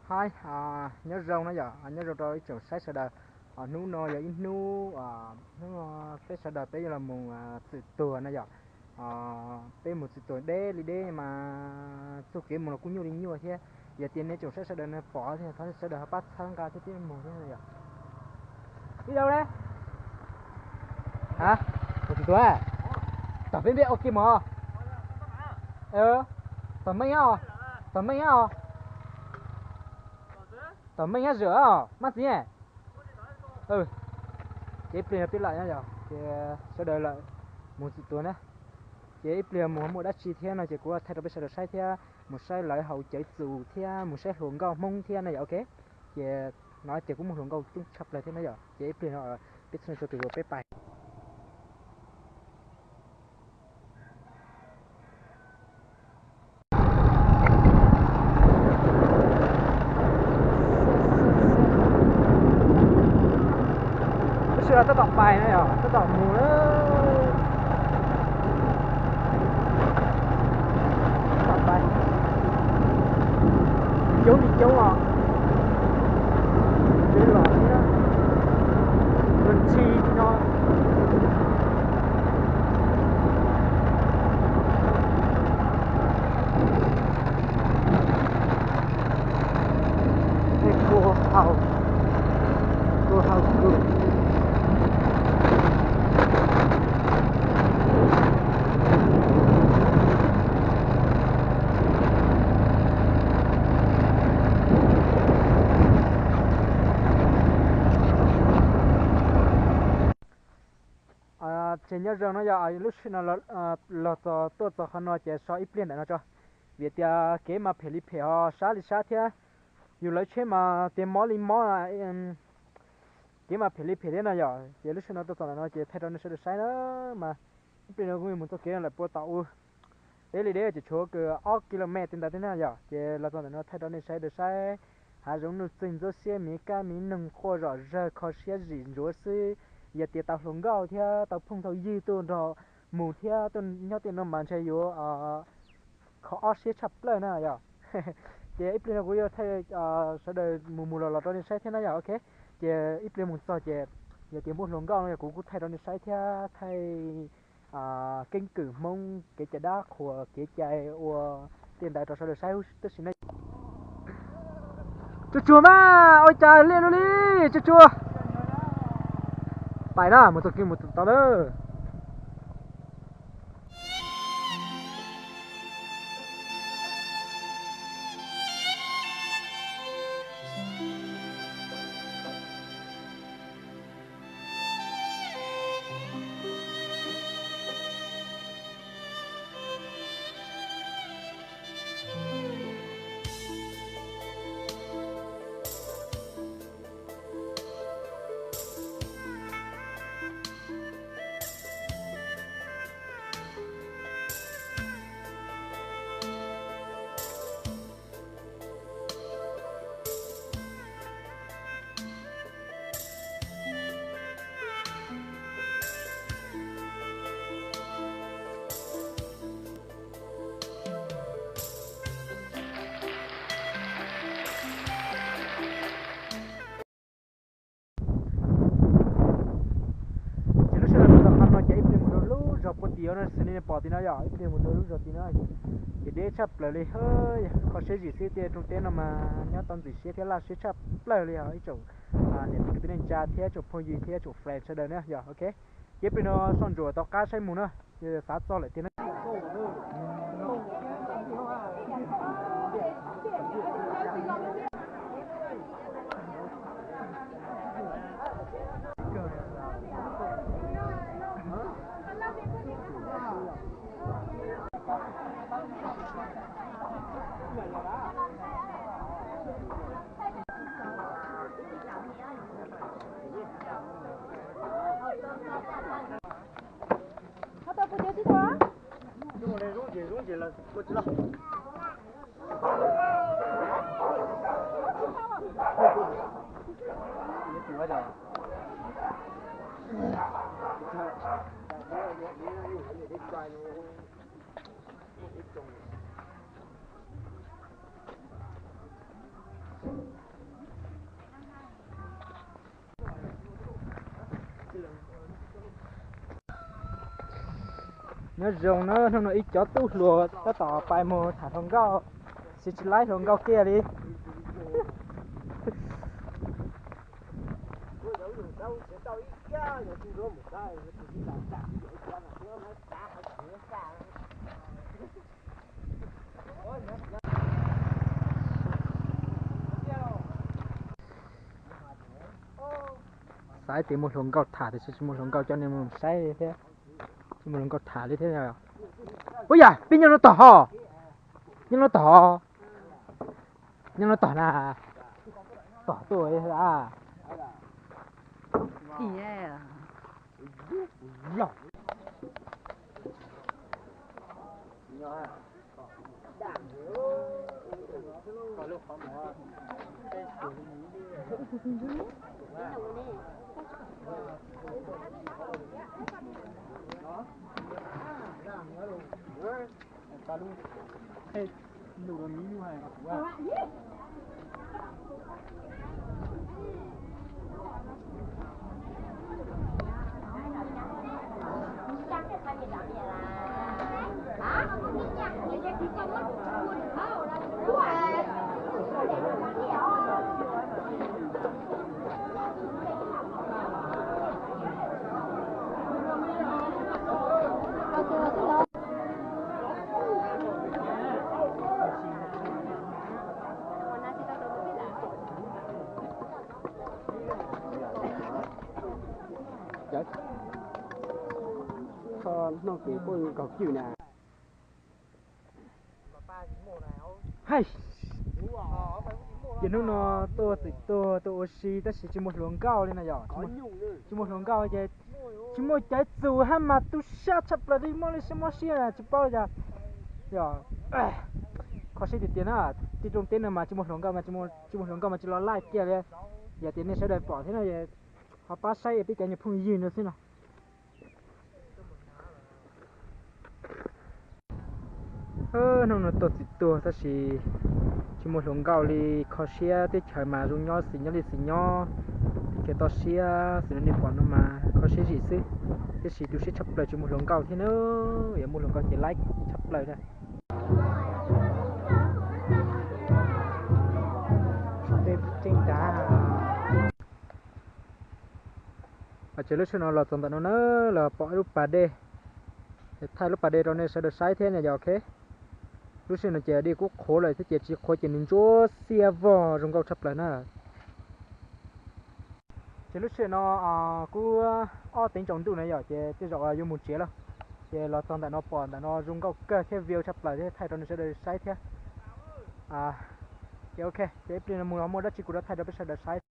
Hi, nyob zoo na yom, nyob zoo rau ib tsoom saib sawv daws. Hnub no yog ib hnub, hnub no peb sawv daws peb yuav los mus txwm tuag na yom. Peb mus txwm tuag deb li deb mas txoj kev mus los kuj nyuaj li nyuaj thiab. Yog tias nej tsoom saib sawv daws no pom thiab thov sawv daws ho pab txhawb nqa thiab peb mus thiab yom. Ib zaug ne, mus txwm tuag, tom peb npe ua ke mog. Tom meej os, tom meej os, tom meej nyob zam mab txiv. Ces ib pliag peb lawm na yom, ces sawv daws lawm mus txwm tuag na. Ces ib pliag mus muaj dab tsi thiab no ces kuv thaij rau peb sawv daws saib thiab mus saib lawv haus cawv txus thiab mus saib hluas nkauj Hmoob thiab na yom, ok. Ces no ces kuv muaj hluas nkauj coob tshaj plaws thiab na yom, ces ib pliag no peb txhua tus peb pais. Lub sij hawm tab tom pais na yom, tab tom mus na. Tab tom pais. Coob li coob os. Coob los thiab. Tus tshis no. Ej, kua haus, kua haus kub. Ces nyob zoo no yog lub sij hawm no los txog tuaj txog qhov no ces so ib pliag ntawm no tso, vim tias kev mas phem li phem ho sab li sab thiab. Yus lawv tsheb mas tias mob li mob, kev mas phem li phem thiab no yom. Ces lub sij hawm no tuaj txog ntawm no ces thaij rau nej sawv daws saib na, mas ib pliag no kuv mus txoj kev no lawm puas tau u deb li deb ces tshuav kws ob kilomev ntawd thiab na yom. Ces los txog ntawm no thaij rau nej sawv daws saib, hav zoov nuj txeeg ntxuab xiab miv kab miv noog quaj zom zawg kho siab zim ntsuav xwb. Yog tias tau hluas nkauj thiab tau phooj tau ywg tuaj nrog mus thiab tuaj nyob tej no mas ntshe yuav kho ob siab tshaj plaws na yom. Ces ib pliag no kuv yuav thaij sawv daws mus mus los los rau nej saib thiab na yom, ok. Ces ib pliag mus txog ces yog tias muaj hluas nkauj no yog kuv kuj thaij rau nej saib thiab thaij keeb kwm Hmoob kev cai dab qhuas kev cai ua tej ntawd rau sawv daws saib huv tib si na. Tsuag tsuag mas ua cas liaj lug li, tsuag tsuag. Pais na, mus txog kiag mus tau na. Ces lub sij hawm no ces ib pliag mus rau lub zos puag tim no, xws li nej pom tim no yom, ib pliag mus rau lub zos tim no. Ces deb tshaj plaws li, kho siab zim xwb, tej rooj teb no mas nyob tau ntxim siab thiab laj siab tshaj plaws li os ib tsoom niam txiv kwv tij neej tsa thiab tsoom phooj ywg thiab tsoom friend sawv daws na yom, ok. Ces ib pliag no soj ntsuam tom qab saib mus na, xav txog lawm tiag na. Nyob zoo na, hnub no ib cov tub hluas tab tom pais mus tham hluas nkauj, tsis tsis laib hluas nkauj kiag li. Xav tias muaj hluas nkauj tham tiam sis tsis muaj hluas nkauj coj nej mus saib li thiab. Tsis muaj hluas nkauj tham li thiab. Ua yam peb nyob no tom ho, nyob no tom, nyob no tom na, tom tuaj a. Kho noj kev puj kaug cwj na. Hais, ces hnub no tuaj txwm tuag tuaj ua si tab sis tsis muaj hluas nkauj li na yom. Tsis muaj hluas nkauj ces tsis muaj caiv txus hab mas tu siab tshaj plaws li, mob li siab mob siab tsis paub li cas. Yog kho siab tiag tiag na, tib rooj teb no mas tsis muaj hluas nkauj mas tsis muaj hluas nkauj mas tsis los laij kiag li. Yog tias nej sawv daws pom thiab no ho pab saib peb cov nyuag phooj ywg no xwb no. Hnub no tuaj txwm tuag tab sis tsis muaj hluas nkauj li, kho siab. Teb chaws mas zoo nyob xis nyob li xis nyob, teb chaws toj siab xws li nej pom no mas kho siab zim xwb, tab sis tu siab tshaj plaws tsis muaj hluas nkauj thiab na, yog muaj hluas nkauj ces laib tshaj plaws na. Ces lub sij hawm no los txog ntawm no na, los pom ib lub pas dej, thaij lub pas dej rau nej sawv daws saib thiab na yom, ok. Lub sij hawm no ces dej kuj qhuav lawm thiab ces tsis qhuav ces nws ntsuab xiab vog zoo nkauj tshaj plaws na. Ces lub sij hawm no kuj ob teev tsaus ntuj na yom, ces tej zaum yuav mus tsev lawm. Ces los txog ntawm no pom ntawm no zoo nkauj kawg thiab view tshaj plaws thiab thaij rau nej sawv daws saib thiab. Ces ok, ces ib pliag no mus los muaj dab tsi kuv rov thaij rau peb sawv daws saib.